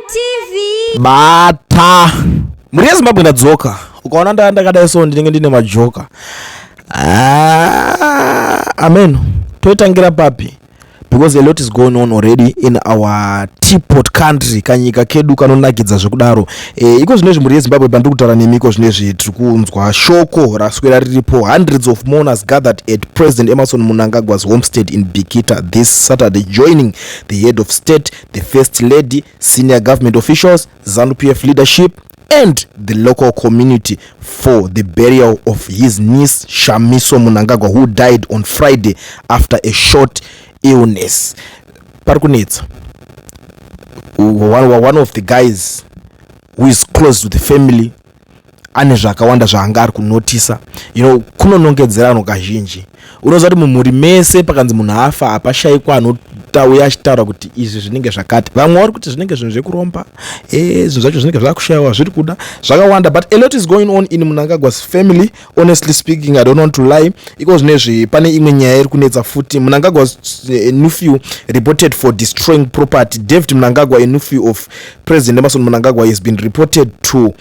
TV. Bata mhuri yeZimbabwe, ndadzoka. Ukaona ndaa ndakadai so, ndinenge ndine majoka. Ah, amen. Toitangira papi? Because a lot is going on already in our teapot country, kanyika kedu kanonakidza zvekudaro. Iko zvinezvi, mhuri yeZimbabwe, pandiri kutaura nemi iko zvinezvi, tiri kunzwa shoko raswera riripo. Hundreds of mourners gathered at President Emmerson Mnangagwa's homestead in Bikita this Saturday, joining the head of state, the First Lady, senior government officials, ZANU-PF leadership and the local community for the burial of his niece, Shamiso Mnangagwa, who died on Friday after a short illness. Pari kunetsa. One of the guys who is close to the family ane zvakawanda zvaanga ari kunotisa. Kunonongedzerano kazhinji. Unoziva kuti mumhuri mese pakanzi munhu afa, hapashayikwa anotauya achitaura kuti izvi zvinenge zvakati. Vamwe vari kuti zvinenge zvinhu zvekuromba, zvinhu zvacho zvinenge zvakushayiwa, zviri kuda zvakawanda. But a lot is going on in Mnangagwa's family. Honestly speaking, I don't want to lie. Iko zvinezvi pane imwe nyaya iri kunetsa futi. Mnangagwa's nephew reported for destroying property. David Mnangagwa, a nephew of President Emmerson Mnangagwa, has been reported to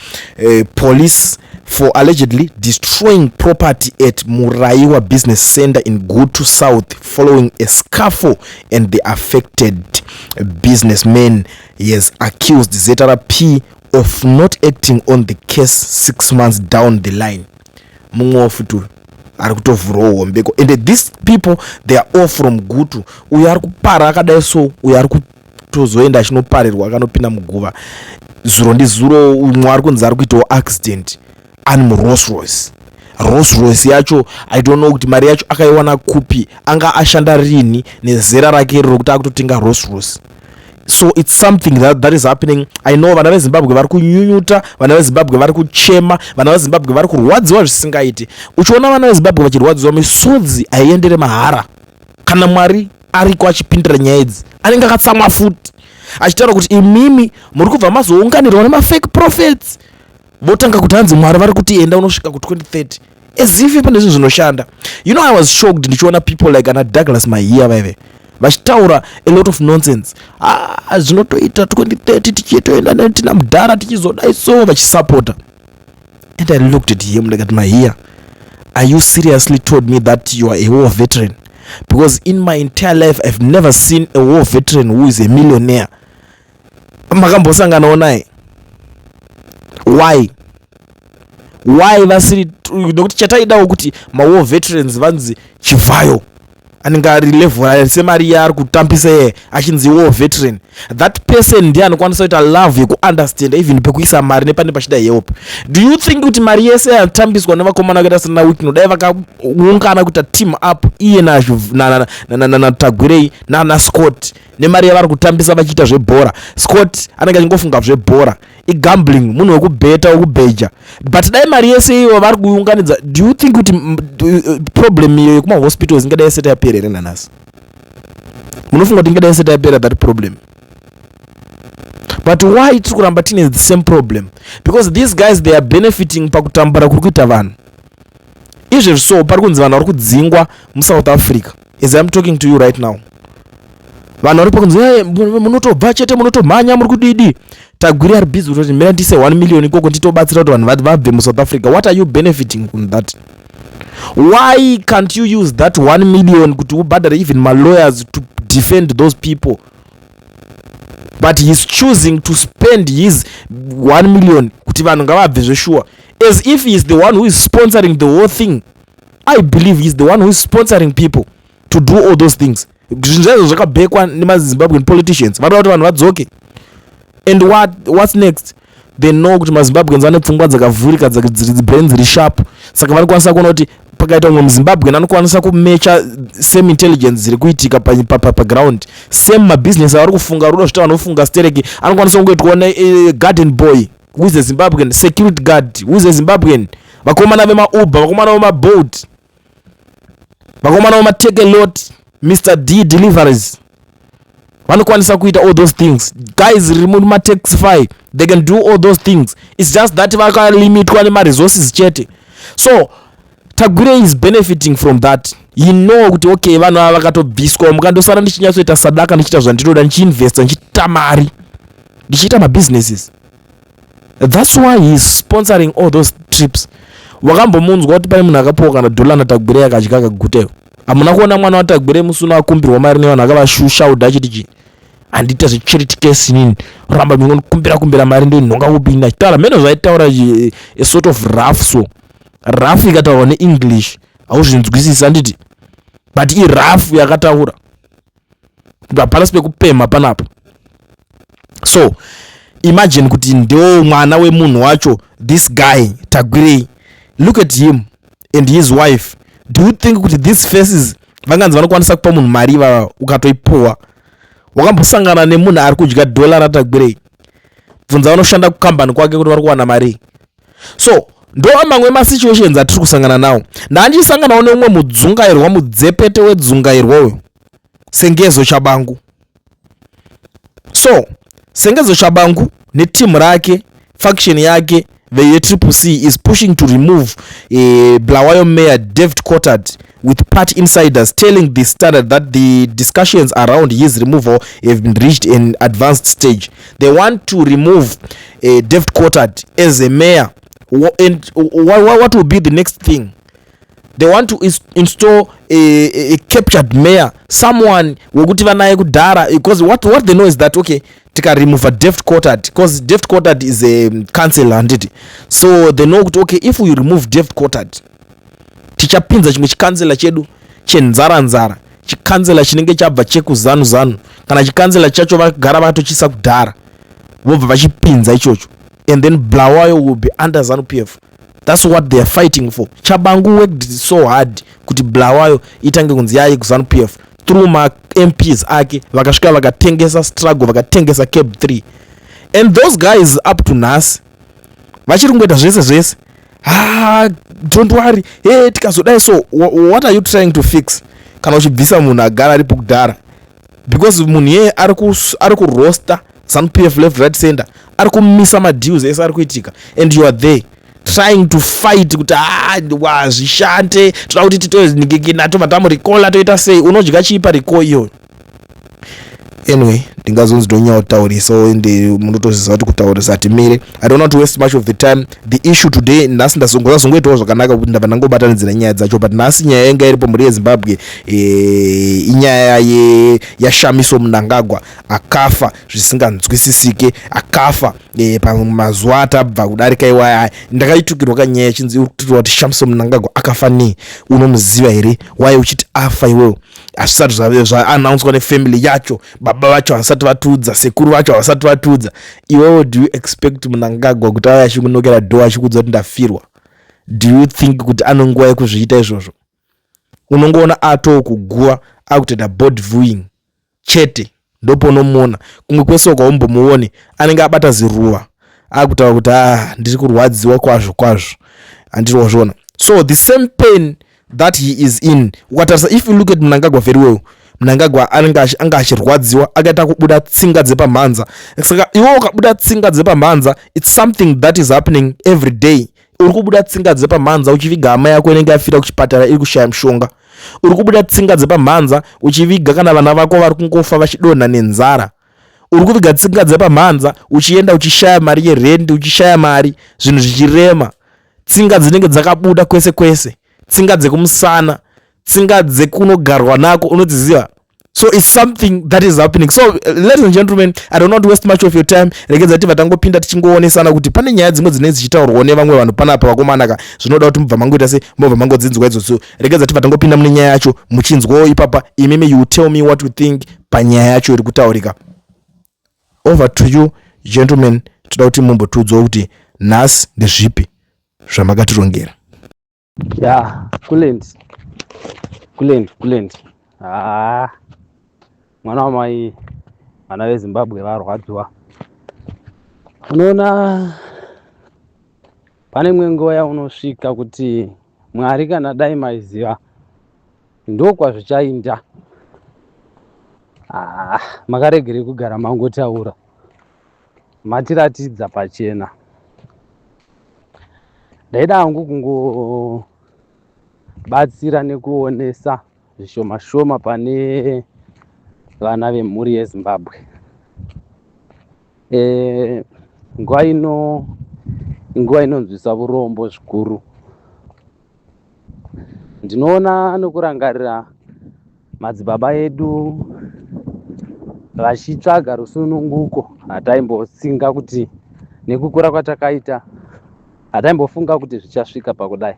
police for allegedly destroying property at Muraiwa Business Center in Gutu South following a scuffle and the affected businessman. He has accused ZRP of not acting on the case 6 months down the line. Mumwe futi uyu ari kutovhurawo hombeko, and these people, they are all from Gutu. Uyo ari kupara akadai so, uyo ari kutozoenda achinoparirwa, akanopinda muguva zuro ndizuro. Umwe ari kunzi ari kuitawo accident ani muRolls Royce. Rolls Royce yacho, I don't know kuti mari yacho akaiwana kupi, anga ashanda rini nezera rake iro rokuti akutotenga Rolls Royce. So it's something that is happening. I know vana veZimbabwe vari kunyunyuta, vana veZimbabwe vari kuchema, vana veZimbabwe vari kurwadziwa zvisingaiti. Uchiona vana veZimbabwe vachirwadziwa, misodzi haiendere mahara. Kana Mwari ariko achipindira nyaya idzi, anenge akatsamwa futi achitaura kuti imimi muri kubva mazounganirwa nemafake prophets, votanga kuti hanzi Mwari vari kuti enda unosvika ku2030, as if pane zvinhu zvinoshanda. I was shocked ndichiona people like ana Douglas Mahiya vaive vachitaura a lot of nonsense. Ah, zvinotoita 2030 tichitoenda tina mudhara, tichizodai so, vachisapota. And I looked at him ndikati, "Mahiya, are you seriously told me that you are a war veteran? Because in my entire life I've never seen a war veteran who is a millionaire. Makambosanganawo naye? Why vasiri?" Nokuti chataidawo kuti mawar veterans vanzi Chivayo anenge ari level semari yaari kutambisa iye, achinzi war veteran, that person ndiye anokwanisa kuita love yekuunderstand even pekuisa mari nepane pachida help. Do you think kuti mari yese yatambiswa nevakomana vakaita sena Wicknell, dai vakaungana kuita team up iye naTagwirei nanaScott nemari yavari kutambisa vachiita zvebhora? Scott anenge achingofunga zvebhora, igambling, munhu wekubheta, wekubheja. But dai mari yese iyo vari kuiunganidza, do you think kuti problem iyo yekumahospitals ingadai isati yapera here nanhasi? Munofunga kuti ingadai isati yapera that problem? But why tiri kuramba tine the same problem? Because these guys, they are benefiting pakutambura kuri kuita vanhu izvezvi. So pari kunzi vanhu vari kudzingwa muSouth Africa. As I'm talking to you right now, vanhu vari pakunzi, "Hey, munotobva chete, munotomhanya, muri kudidi." Tagwirei ari busy kutoti mira ndise 1 million ikoko nditobatsira kuti vanhu vabve muSouth Africa. What are you benefiting from that? Why can't you use that 1 million kuti ubhadhare even malawyers to defend those people? But he's choosing to spend his 1 million kuti vanhu ngavabve zveshuwa, as if he is the one who is sponsoring the whole thing. I believe he's the one who is sponsoring people to do all those things. Zvinhu zvaizvo zvakabhekwa nemaZimbabwean politicians, vanoda kuti vanhu vadzoke. And what's next? They know kuti maZimbabweans vane pfungwa dzakavhurika, dziri brain dziri sharp, saka vanokwanisa kuona kuti pakaita umwe muZimbabwean anokwanisa kumecha same intelligence dziri kuitika paground, same mabhizinesi avari kufunga, rudo zvita vanofunga stereki, anokwanisa kungoitwa negarden boy who is a Zimbabwean, security guard who is a Zimbabwean, vakomana vemaUber, vakomana vemaBolt, vakomana vemaTakealot, Mr D deliveries, vanokwanisa kuita all those things. Guys riri mumataxify, they can do all those things. It's just that vakalimitwa nemaresources chete. So Tagwirei is benefiting from that. He know kuti okay, vanhu ava vakatobviswa, mukandosara ndichinyatsoita sadaka, ndichiita zvandinoda, ndichiinvesta, ndichiita mari. Ndichiita mabusinesses. That's why he is sponsoring all those trips. Wakambomunzwa kuti pane munhu akapiwa kana dhola naTagwirei akadya akaguteyo? Hamuna kuona mwana waTagwirei musi uno akumbirwa mari nevanhu akavashushaudha achiti chii? Handiita zvecharity case inini, ramba ndinonikumbira kumbira mari ndoinhonga kupinda achitaura mheno zvaitaura, a sort of rough. So rough ikataurwa neEnglish hauzvinzwisisi, handiti? But irough yakataura, hapana pekupemha panapa. So imagine kuti ndo mwana wemunhu wacho, this guy Tagwirei. Look at him and his wife. Do you think kuti these faces vanganzi vanokwanisa kupa munhu mari ivava? Ukatoipuwa, wakambosangana nemunhu ari kudya dhola raTagwirei? Bvunza vanoshanda kukambani kwake kuti vari kuwana mari. So ndo mamwe masituations atiri kusangana nawo. Ndaandichisanganawo neumwe mudzungairwa, mudzepete wedzungairwa uyu, Sengezo Chabangu. So Sengezo Chabangu netimu rake, faction yake veyeTriple C, is pushing to remove Bulawayo Mayor David Coltart, with party insiders telling The Standard that the discussions around his removal have been reached an advanced stage. They want to remove David Coltart as a mayor. And what will be the next thing? They want to install a captured mayor, someone wekuti vanaye kudhara, because what they know is that, okay, tikaremove David Coltart, because David Coltart is a councillor, handiti? So they know kuti, okay, if we remove David Coltart, tichapinza chimwe chikansela chedu chenzara nzara, chikansela chinenge chabva chekuZanu Zanu, kana chikansela chacho vagara vakatochisa kudhara, vobva vachipinza ichocho, and then Bulawayo will be under ZANU PF. That's what they are fighting for. Chabangu worked so hard kuti Bulawayo itange kunzi yaye kuZANU PF through maMPs ake. Vakasvika vakatengesa struggle, vakatengesa CAB 3, and those guys up to nhasi vachiri kungoita zvese zvese. Ah, don't worry, hey, tikazodai. So what are you trying to fix kana uchibvisa munhu agara aripo kudhara? Because munhu iyeye ari kurosta ZANU PF left, right, center, ari kumisa madeals ese ari kuitika, and you are there trying to fight kuti, ah, wazvishande, toda kuti titonikikina, tobva tamurecalla, toita sei? Unodya chii parecall iyoyo? Anyway, ndingazonzi ndonyautaurisawo, ende munotoziva kuti kutaurisa hatimire. I don't want to waste much of the time. The issue today, nhasi ndazongoitawo zvakanaka kuti ndabva ndangobatanidzira nyaya dzacho, but nhasi nyaya yanga iripo, mhuri yeZimbabwe, inyaya yaShamiso Mnangagwa, akafa zvisinganzwisisike, akafa pamazuva atabva kudarika iwaya. Ndakaitukirwa kanyaya chinzi uri kututirwa kuti Shamiso Mnangagwa akafa nei? Unomuziva here? Waye uchiti afa iwewo? Hazvisati zvaannouncwa nefamily yacho, baba vacho havasati vatiudza, sekuru vacho havasati vatiudza. Iwewo, do you expect Mnangagwa kuti ave achikunokera door achikuudza kuti ndafirwa? Do you think kuti ane nguva yekuzviita izvozvo? Unongoona atoo kuguva, akutoita body viewing chete, ndoponomuona. Kumwe kwese ukaumbomuone anenge abata ziruva, akutaura kuti, "Ah, ndiri kurwadziwa kwazvo kwazvo." Handiri wazviona? So the same pain that he is in, ukatarisa, if you look at Mnangagwa very well, Mnangagwa anenge anga achirwadziwa, akaita kubuda tsinga dzepamhanza. Saka iwe ukabuda tsinga dzepamhanza, it's something that is happening every day. Uri kubuda tsinga dzepamhanza uchiviga hama yako inenge yafira kuchipatara, iri kushaya mushonga. Uri kubuda tsinga dzepamhanza uchiviga kana vana vako vari kungofa vachidonha nenzara. Uri kuviga tsinga dzepamhanza uchienda uchishaya mari yerendi, uchishaya mari, zvinhu zvichirema, tsinga dzinenge dzakabuda kwese kwese, tsinga dzekumusana, tsinga dzekunogarwa nako, unodziziva. So it's something that is happening. So ladies and gentlemen, I don't want to waste much of your time. Regedza tibva tangopinda tichingoonesana kuti pane nyaya dzimwe dzinenge dzichitaurwawo nevamwe vanhu panapa. Vakomanaka, zvinoda kuti mubva mangoita se mobva mangodzinzwa idzodzo. Regedza tibva tangopinda mune nyaya yacho, muchinzwawo ipapa. Imimi, you tell me what you think panyaya yacho iri kutaurika. Over to you, gentlemen. Toda kuti mumbotiudzawo kuti nhasi ndezvipi zvamakatirongera. Ya, Kulend, Kulend, Kulend. Ah, mwana wamai, vana veZimbabwe varwadziwa. Unoona, pane imwe nguva yaunosvika kuti Mwari, kana dai maiziva ndokwazvichainda. Ah, makaregerei kugara mangotaura, matiratidza pachena. Ndaida hangu kungobatsira nekuonesa zvishoma shoma pane vana vemhuri yeZimbabwe. E, nguva ino inguva inonzwisa vurombo zvikuru. Ndinoona nokurangarira madzibaba edu vachitsvaga rusununguko. Hataimbosinga kuti nekukura kwatakaita, hataimbofunga kuti zvichasvika pakudai.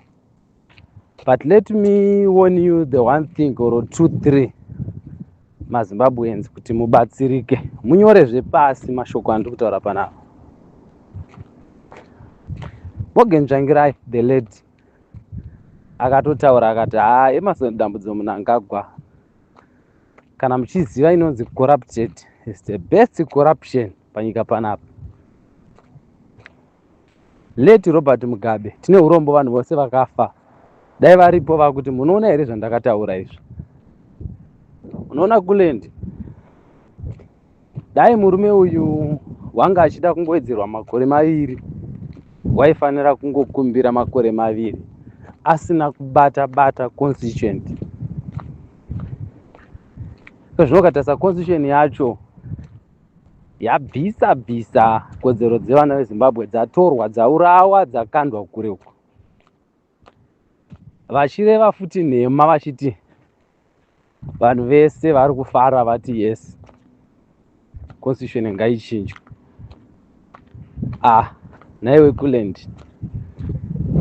But let me warn you the one thing or two three, maZimbabweans, kuti mubatsirike. Munyorezve pasi mashoko andiri kutaura panapa. Morgan Tsvangirai, the lady, akatotaura akati, "Haa, Emmerson Dambudzo Mnangagwa, kana muchiziva inonzi corrupted is the best corruption panyika panapa." Late Robert Mugabe, tine urombo, vanhu vose vakafa dai varipo vakuti, "Munoona here zvandakataura izvi?" Unoona kulendi, dai murume uyu wanga achida kungowedzerwa makore 2, waifanira kungokumbira makore 2 asina kubata bata constitution. Zvino ukatarisa constitution yacho, yabvisa bvisa kodzero dzevana veZimbabwe, dzatorwa, dzaurawa, dzakandwa kure uko, vachireva futi nhema, vachiti vanhu vese vari kufara, vati yes, constitution ngaichinjwe. Ah, naiwe Kuland,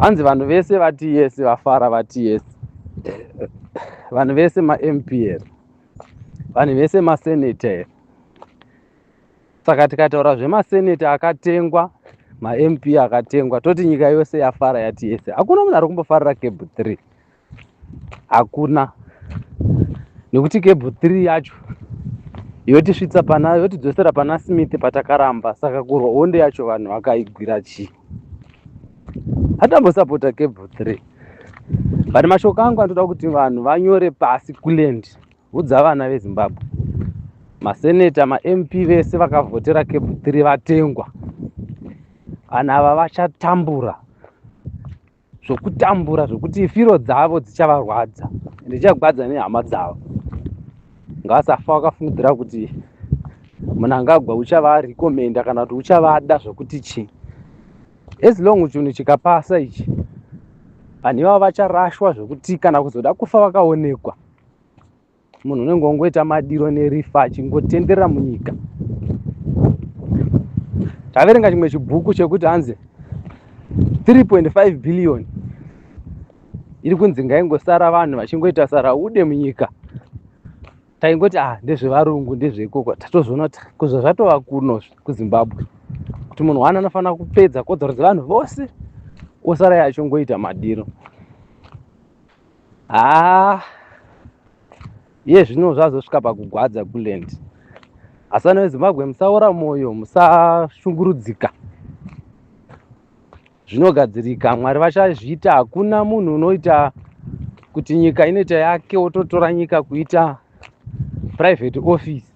hanzi vanhu vese vati yes, vafara, vati yes. Vanhu vese maMP here? Vanhu vese maseneta here? Saka tikataura zvemaseneta akatengwa, maMP akatengwa, toti nyika yose yafara, yati yese. Hakuna munhu ari kumbofarira CAB 3, hakuna, nekuti CAB 3 yacho yotisvitsa pana, yotidzosera pana Smith patakaramba. Saka kurwa hondo yacho vanhu vakaigwira chii? Hatambosapota CAB 3. But mashoko angu anotoda kuti vanhu vanyore pasi. Kuland, udza vana veZimbabwe, maseneta, maMP vese vakavhotera CAB 3 vatengwa. Vanhu ava vachatambura zvokutambura zvokuti firo dzavo dzichavarwadza, ende dzichagwadza nehama dzavo. Ngavasafa vakafungidzira kuti Mnangagwa uchavarecommenda kana kuti uchavada zvokuti chii. As long chinhu chikapasa ichi, vanhu ivavo vacharashwa zvokuti kana kuzoda kufa vakaonekwa, munhu unenge wangoita madiro nerifa achingotenderera munyika. Taverenga chimwe chibhuku chekuti hanzi 3.5 billion iri kunzi ngaingosara, vanhu vachingoita saraude munyika. Taingoti, "Ah, ndezvevarungu, ndezveikoko." Tatozoona kuti kuzva zvatova kuno kuZimbabwe, kuti munhu wana anofanira kupedza kodzero dzevanhu vose, osara achongoita madiro. Haa, iye zvino zvazosvika pakugwadza, Kuland. Asi vana veZimbabwe, musaora mwoyo, musashungurudzika, zvinogadzirika. Mwari vachazviita. Hakuna munhu unoita kuti nyika inoita yake, wototora nyika kuita private office.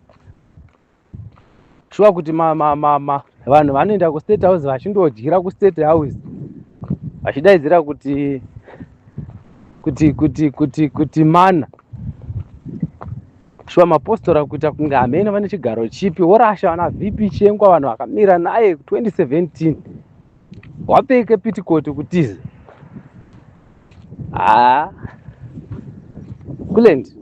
Shuwa kuti vanhu vanoenda kuState House, vachindodyira kuState House, vachidaidzira kuti mana. Shuwa mapostora kuita kunge hamene vane chigaro chipi, worasha vana VP Chengwa, vanhu vakamira naye 2017, wapfeke pitikoti kutiza. Haa, Kuland,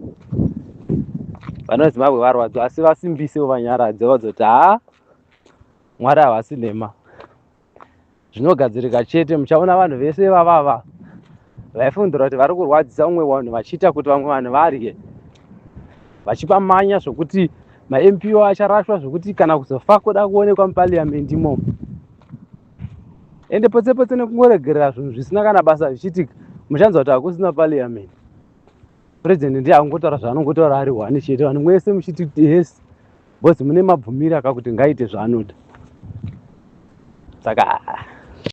vana veZimbabwe varwadzwa, asi vasimbisewo, vanyaradze, vadzoti haa, Mwari havasi nhema, zvinogadzirika chete. Muchaona vanhu vese vavava vaifungira kuti vari kurwadzisa umwe vanhu, vachiita kuti vamwe vanhu varye, vachipamanya zvokuti maMP acharashwa, zvokuti kana kuzofa kuda kuonekwa muparliament imomo. Ende potse potse nekungoregerera zvinhu zvisina kana basa zvichiitika, muchanzwa kuti hakusina parliament, president ndiye angotaura zvaanongotaura ari one chete, vanhu mwese muchiti yes, because mune mabvumiro akakuti ngaite zvaanoda. Saka